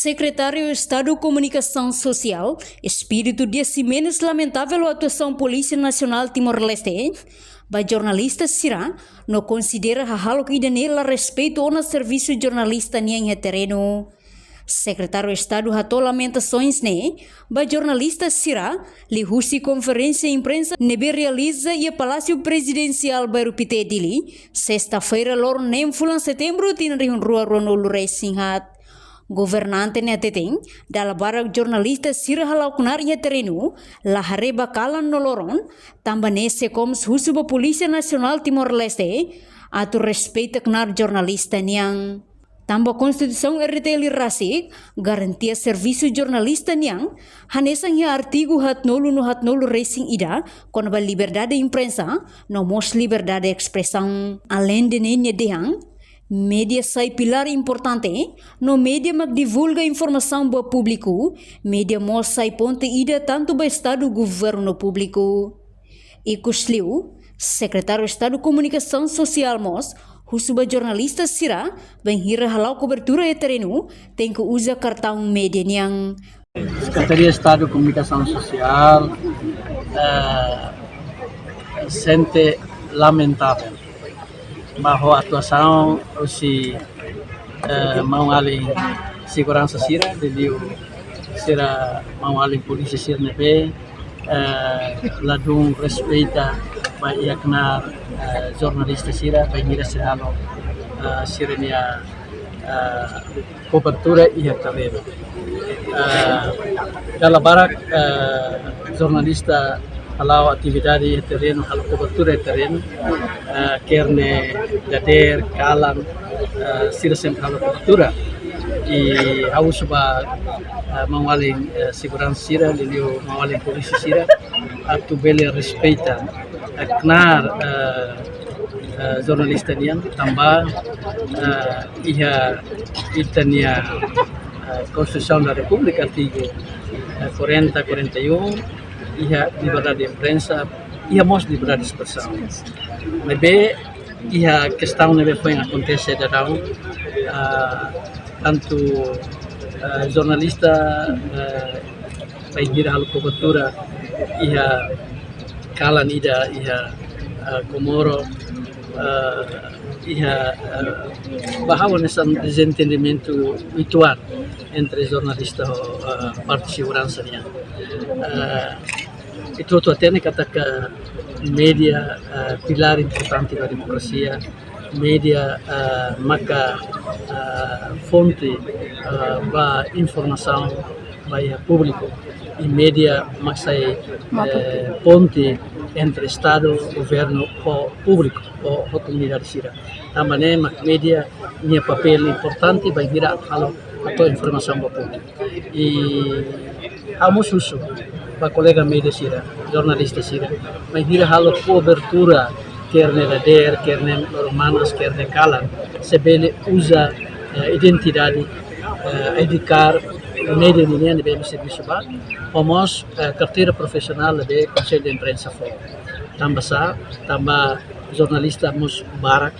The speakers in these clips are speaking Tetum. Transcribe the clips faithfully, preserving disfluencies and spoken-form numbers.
Sekretáriu Estadu Komunikasaun Sosiál, Espírito Dias Ximenes, lamentavel atuasaun Polísia Nasionál Timor-Leste ba jornalista sira, no konsidera hahalok ida-ne'e la respeitu ona servisu jornalista nian iha terrenu. Sekretáriu Estadu hato'o lamentasaun ne'e ba jornalista sira, liuhusi konferénsia imprensa ne'ebé realiza iha Palásiu Prezidensiál Bairru Pité, Dili, sesta-feira, loron neen fulan setembru, tinan rihun rua ruanulu resin haat. Governante ne'e hateten, dala barak jornalista sira hala'o knaar iha terrenu, la haree ba kalan no loron, tanba ne'e SEKOMS husu ba Polísia Nasionál Timor-Leste atu respeita knaar jornalista nian. Tanba Konstituisaun R T L rasik garantia servisu jornalista nian, hanesan iha artigu haatnulu no haatnulu resin ida, kona-ba liberdade imprensa, no mós liberdade espresaun. Aleinde ne'e nia dehan, média sai pilár importante, no média mak divulga informasaun ba públiku, média mós sai ponte ida tantu ba Estadu, governu no públiku. Ikusliu, Sekretáriu Estadu Komunikasaun Sosiál mós husu ba jornalista sira, bainhira hala'o kobertura iha terrenu, tenke uza kartaun média nian. Sekretaria Estadu Komunikasaun Sosiál, eh, sente lamentavel ba ho atuasaun husi, eh, maun-alin seguransa sira, liuliu sira maun-alin polísia sira ne'ebé, eh, ladún respeita ba iha knaar, eh, jornalista sira, bainhira sei halo, eh, sira-nia, eh, kobertura iha terrenu. Eh, dala barak, eh, jornalista hala'o atividade iha terrenu, halo kobertura iha terrenu, eh, kerne dader, kalan, eh, sira sempre halo kobertura. I ha'u husu ba, eh, maun-alin, eh, seguransa sira, liuliu maun-alin polísia sira, atu bele respeita, eh, knaar, eh, eh, jornalista nian, tanba, eh, iha ita-nia, eh, Konstituisaun da Repúblika, artigu, eh, quarenta, quarenta e um, iha liberdade de imprensa, iha mós liberdade de espresaun. Maibé iha kestaun ne'ebé foin akontese daudaun, eh, tantu, eh, jornalista, eh, bainhira halo kobertura iha kalan ida iha, eh, Komoro, eh, iha, eh, ba ha'u hanesan dezentendimentu uitoan entre jornalista ho, eh, parte seguransa nian. Eh, ita hotu hatene katak média, eh, pilár importante ba demokrasia, média, eh, maka, eh, fonte, eh, ba informasaun ba iha públiku. I média mak sai, eh, ponte entre Estadu, governu ho públiku, ho, ho komunidade sira. Tanba ne'e mak média nia papél importante bainhira halo, hato'o informasaun ba públiku. I ha'u mós husu ba kolega média sira, jornalista sira, bainhira halo kobertura, kerne dader, kerne loron manas, kerne kalan, sei bele uza, eh, identidade, eh, I D card média ninian ne'ebé imi servisu ba, ho mós, eh, karteira profisionál ne'ebé Konsellu de Imprensa fó. Tanba sá, tanba jornalista mós barak,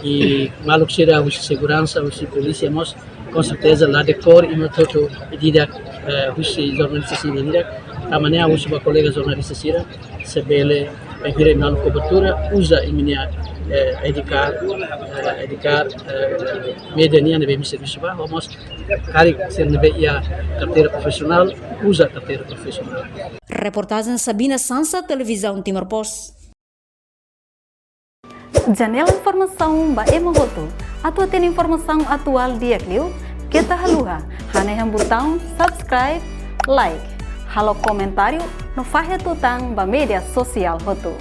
i maluk sira husi seguransa, husi polísia mós, com certeza, la dekór imi hotu-hotu di'ak, eh, husi jornalista sira di'ak. Tanba ne'e ha'u husu ba kolega jornalista sira, se bele, bainhira imi halo kobertura, uza imi-nia, eh, I D card, eh, I D card, eh, média nian ne'ebé imi servisu ba, ho mós karik sira ne'ebé iha karteira profisionál, uza karteira profisionál. Reportajen Sabina Sansa, Televizaun Timor Post. Janela informasaun ba ema hotu. Atu hatene informasaun atuál di'ak liu, keta haluha hanehan butaun subscribe, like, halo komentáriu no fahe tutan ba média sosiál hotu.